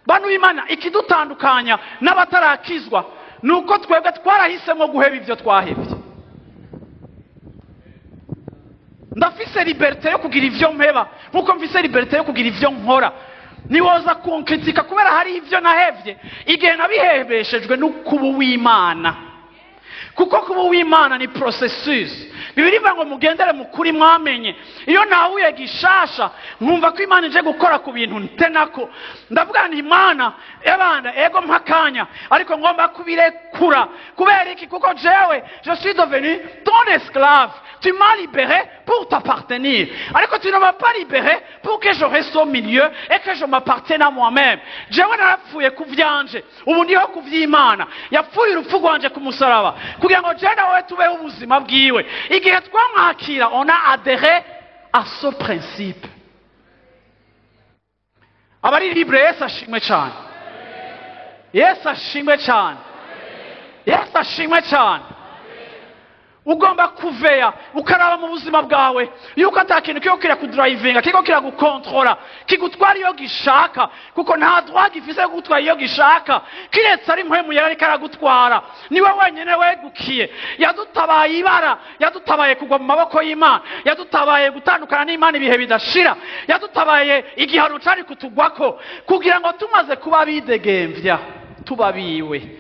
Bantu b'Imana, ikidutandukanya n'abatarakizwa ni uko twebwe twarahisemo guheba ibyo twahebye. Ndafise liberté yo kugira ivyo mpeba nkuko mfise liberté yo kugira ivyo nkora. Niwoza kunkritika kubera hari ivyo nahevye igihe nabihebeshejwe no kuba uw'Imana, kuko kuba uw'Imana ni processus. Bibiliya ivuga ngo mugendere mu kuri mwamenye. Iyo nahuye gishasha, nkumva ko Imana ije gukora ku bintu ntenako, ndavuga nti: "Imana ebana, ego, mpakanya, ariko ngomba kubirekura." Kubera iki? Kuko jewe je suis devenu ton esclave. Tu m'as libéré pour t'appartenir, ariko tu ne m'as pas libéré pour que je reste au milieu et que je m'appartienne à moi-même. Jewe narapfuye ku vyanje, ubu ndiho ku vy'Imana. Yapfuye urupfu rwanje ku musaraba kugira ngo jewe nawe tubeho ubuzima bwiwe. Igihe twamwakira, on a adhéré à ce principe. Abari libre, Yesu ashimwe cyane, Yesu ashimwe cyane, Yesu ashimwe cyane. Ugomba kuveya, ukaraba mu buzima bwawe yuko ata kintu kiriko kirakudrivinga, kiriko kiragukontorora, kigutwara iyo gishaka, kuko nta droit gifise yo kugutwara iyo gishaka, kiretse ari Mpwemu Yera ariko aragutwara. Niwe wenyene wegukiye. Yadutabaye ibara, yadutabaye kugwa mu maboko y'Imana, yadutabaye gutandukana n'Imana ibihe bidashira, yadutabaye igihano cari kutugwako, kugira ngo tumaze kuba bidegemvya tuba biwe.